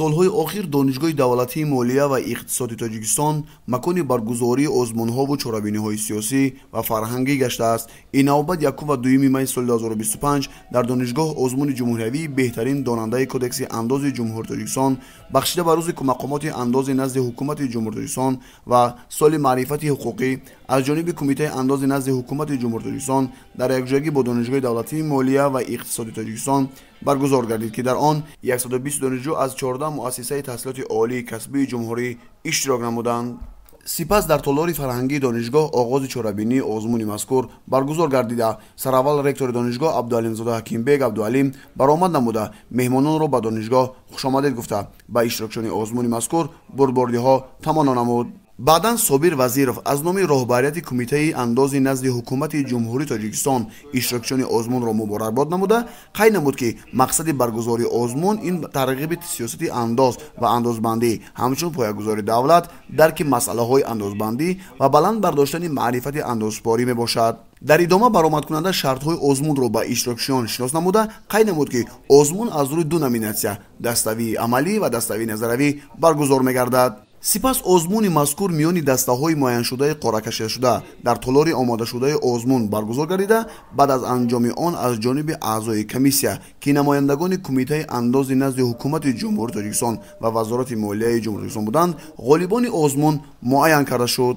Солҳои охир Донишгоҳи давлатии молия ва иқтисоди Тоҷикистон макони баргузории озмунҳову чорабиниҳои сиёсӣ ва фарҳангӣ гаштааст. Ин навбат 1 ва 2 май соли 2025 дар донишгоҳ озмуни ҷумҳуриявии беҳтарин донандаи Кодекси андози Ҷумҳурии Тоҷикистон бахшида ба рӯзи мақомоти андози назди Ҳукумати Ҷумҳурии Тоҷикистон ва соли маърифати ҳуқуқӣ аз ҷониби Кумитаи андози назди Ҳукумати Ҷумҳурии Тоҷикистон дар якҷоягӣ бо Донишгоҳи давлатии молия ва иқтисоди Тоҷикистон баргузор гардид, ки дар он 120 донишҷӯ аз 14 муассисаи таҳсилоти олии касбии ҷумҳурӣ иштирок намуданд. Сипас дар толори фарҳангии донишгоҳ оғози чорабинии озмуни мазкур баргузор гардида, сараввал ректори донишгоҳ Абдуалимзода Ҳакимбек Абдуалим баромад намуда, меҳмононро ба донишгоҳ хушомадед гуфта, ба иштирокчиёни озмуни мазкур бурдбордиҳо таманно намуд. Баъдан Собир Вазиров аз номи роҳбарияти Кумитаи андози назди Ҳукумати Ҷумҳурии Тоҷикистон иштирокчиёни озмунро муборакбод намуда, қайд намуд, ки мақсади баргузории озмун ин тарғиби сиёсати андоз ва андозбандӣ, ҳамчун поягузори давлат, дарки масъалаҳои андозбандӣ ва баланд бардоштани маърифати андозсупорӣ мебошад. Дар идома баромадкунанда шартҳои озмунро ба иштирокчиён шинос намуда, қайд намуд, ки озмун аз рӯи ду номинатсия – даставии амалӣ ва даставии назаравӣ баргузор мегардад. Сипас озмуни мазкур миёни дастаҳои муайяншудаи қоракашидашуда дар толори омодашудаи озмун баргузор гардида, баъд аз анҷоми он аз ҷониби аъзои комиссия, ки намояндагони Кумитаи андози назди Ҳукумати Ҷумҳурии Тоҷикистон ва Вазорати молияи Ҷумҳурии Тоҷикистон буданд, ғолибони озмун муайян карда шуд.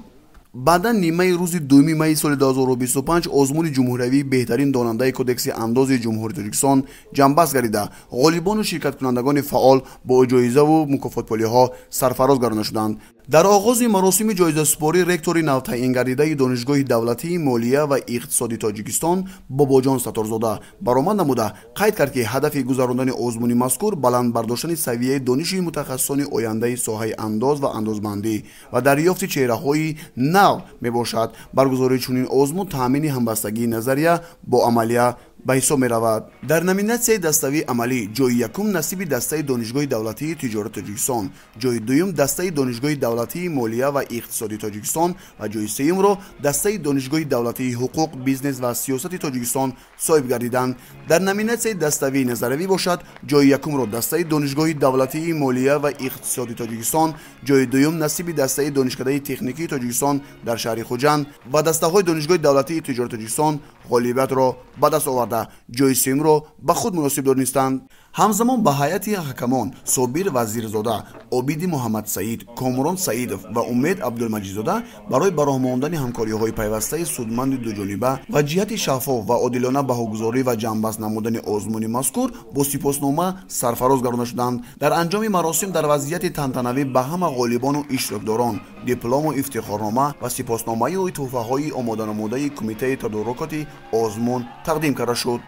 Баъдан нимаи рӯзи 2 майи соли 2025 озмуни ҷумҳуриявии беҳтарин донандаи Кодекси андози Ҷумҳурии Тоҷикистон ҷамъбаст гардида, ғолибону ширкаткунандагони фаъол бо ҷоизаву мукофотпулиҳо сарфароз гардонда шуданд. Дар оғози маросими ҷоизасупорӣ ректори навтаъингардидаи Донишгоҳи давлатии молия ва иқтисоди Тоҷикистон Бобоҷон Сатторзода баромад намуда, қайд кард, ки ҳадафи гузарондани озмуни мазкур баланд бардоштани савияи дониши мутахассисони ояндаи соҳаи андоз ва андозбандӣ ва дарёфти чеҳраҳои нав мебошад. Баргузории чунин озмун таъмини ҳамбастагии назария бо амалия ба ҳисоб меравад. Дар номинатсияи даставии амалӣ ҷои якум насиби дастаи Донишгоҳи давлатии тиҷорати Тоҷикистон, ҷои дуюм дастаи Донишгоҳи давлатии молия ва иқтисоди Тоҷикистон ва ҷои сеюмро дастаи Донишгоҳи давлатии ҳуқуқ, бизнес ва сиёсати Тоҷикистон соҳиб гардиданд. Дар номинатсияи даставии назаравӣ бошад, ҷои якумро дастаи Донишгоҳи давлатии молия ва иқтисоди Тоҷикистон, ҷои дуюм насиби дастаи Донишкадаи техникии Тоҷикистон дар шаҳри Хуҷанд ва дастаҳои Донишгоҳи давлатии тиҷорати Тоҷикистон ғолибиятро ба даст оварда, ҷои сеюмро ба худ муносиб донистанд. Ҳамзамон ба ҳайати ҳакамон Собир Вазирзода, Обиди Муҳаммадсаид, Комрон Саидов ва Умед Абдулмаҷидзода барои ба роҳ мондани ҳамкориҳои пайвастаи судманди дуҷониба ва ҷиҳати шаффоф ва одилона баҳогузорӣ ва ҷамъбаст намудани озмуни мазкур бо сипоснома сарфароз гардонда шуданд. Дар анҷоми маросим дар вазъияти тантанавӣ ба ҳама ғолибону иштирокдорон диплому ифтихорнома ва сипосномаю тӯҳфаҳои омоданамудаи Кумитаи тадорукоти озмун тақдим карда шуд.